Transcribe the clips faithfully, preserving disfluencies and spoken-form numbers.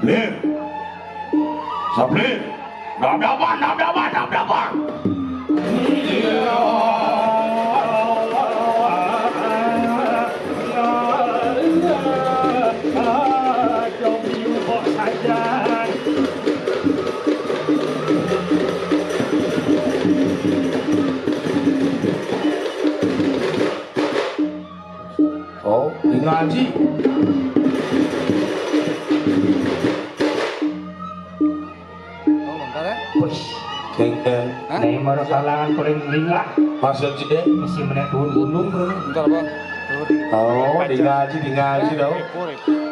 Saplir. Saplir. Dap-dapan, dap-dapan, dap-dapan. Oh, di ngaji. Oh, bentar ya. Wis, jengkel. Hah? Nek mara kalangan paling lingah. Maksud sih? Mesti menek duun gunung, bro. Bentar, Bang. Oh, di ngaji, di ngaji dong.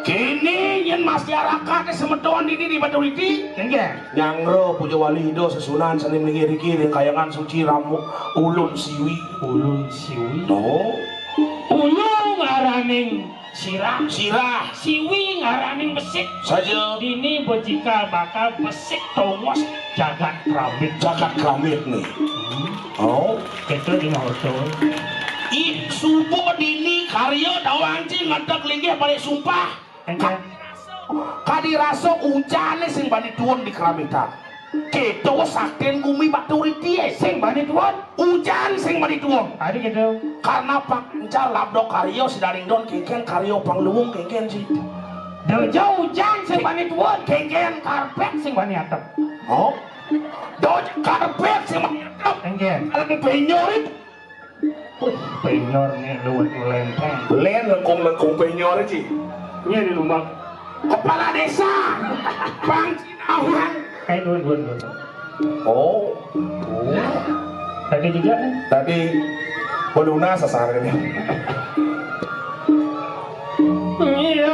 Kene yen masyarakat semeton ini di Batu Riti, nggih. Nyangro puja wali Indo sesunan seni mlingir iki ring kayangan suci Ramu Ulun Siwi. Ulun Siwi. No. Ulu ngaraning sirah. Sirah. Siwi ngaraning besik. Saja. Dini bejikal bakal besik tongos jagat kramit. Jagat kramit nih. Hmm. Oh. Itu di Mahoto. Ih, subuh dini karya tawang ci ngedek linggih balik sumpah. Enggak. Kadi rasa ujane sing bani tuun di kramitan. Keto sakten gumi Batu Riti, eh, sing bani tuun. Ujan sing bani tuun. Adi gitu. Karena pancar labda karya sidaning don kengken karya pangluung kengken sih. Dojo ujan sing bani tuun. Kengken karpet sing bani atep. Oh. Dojo karpet sing bani atep. Kengken. Kalau penyorit. Uh, penyor nih luwih ngelenteng. Len lengkung-lengkung penyor, Ci. Ini di rumah. Kepala desa. Bang Cinawan. Eh, dulu, dulu, dulu. Oh. Oh. Tadi juga nih. Tadi beluna sasar ini. Iya.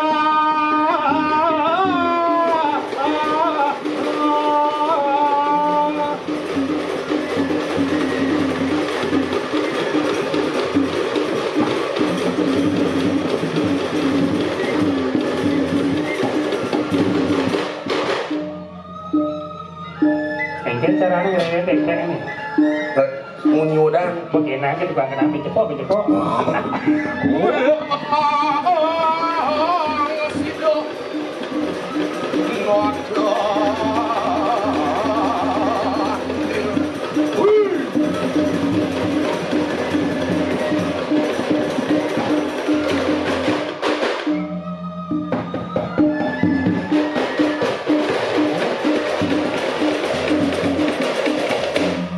Engken carane ngene tektek ini. Ngunyudan. Begini aja tukang kenapa cepok, cepok.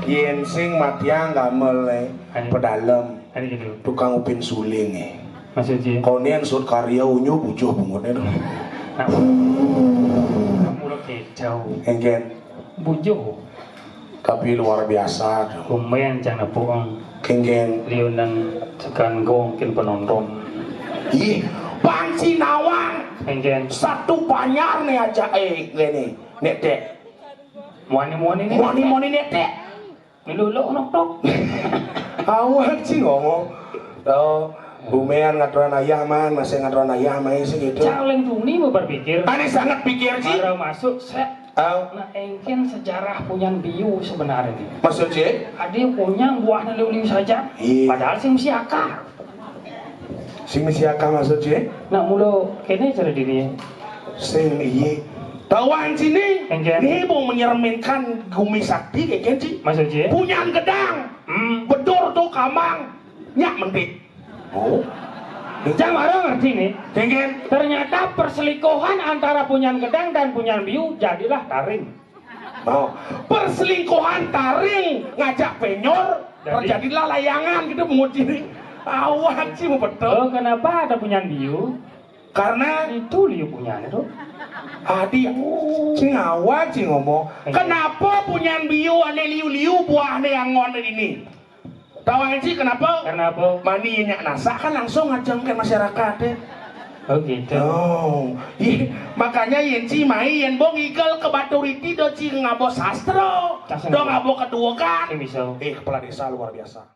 Yen sing matiang gamel, eh, Ayo. Pedalem. Ayo gitu. Tukang upin suling, eh. Maksudnya? Kau nian sut karya unyu bujuh bungut itu. Nah, kamu lo kejauh. Engken. Bujuh. Tapi luar biasa. Lumayan jangan puang. Kengken. Liunan sekan gongkin penonton. Ih, Bang Sinawang. Kengken. Satu panyar nih aja, eh, gini. Netek. Muani-muani nih. Muani-muani netek. Milu lo nok tok. Awak sih ngomong. Oh, bumean ngaturan ayah man, masih ngaturan ayah man sih gitu. Cak leng tuni mau berpikir. Ane sangat pikir sih. Baru masuk set. Oh. Nah, engken sejarah punyan biu sebenarnya. Maksud sih? Adi punyan buahnya liu-liu saja. Iya. Padahal sing mesti akar. Sing mesti akar maksud sih? Nak mula kene cara dini. Sing iya. Tawang sini. Engken. Nih mau mencerminkan gumi sakti kayak sih. Maksud sih? Punyan gedang. Hmm. Bedur tuh kamang. Nyak mentik. Oh. Jang orang ngerti nih. Engken. Ternyata perselingkuhan antara punyan gedang dan punyan biu jadilah taring. Oh, perselingkuhan taring ngajak penyor, jadi terjadilah layangan gitu, bungut sini. Awak sih mau betul. Oh, kenapa ada punyan biu? Karena itu liu punyan itu. Adi, sing awak sih ngomong. Iya. Kenapa punyan biu ane liu-liu buahnya yang ngono ini? Tahu aja kenapa? Karena apa? Mani nyak nasak kan langsung ngajengke masyarakat ya. Oh gitu. Oh, iya. Makanya yen ci mai yen bo ngigel ke Batu Riti do ci ngabo sastra, sastra. Do ngabo keduwegan. Sing bisa. Eh, kepala desa luar biasa.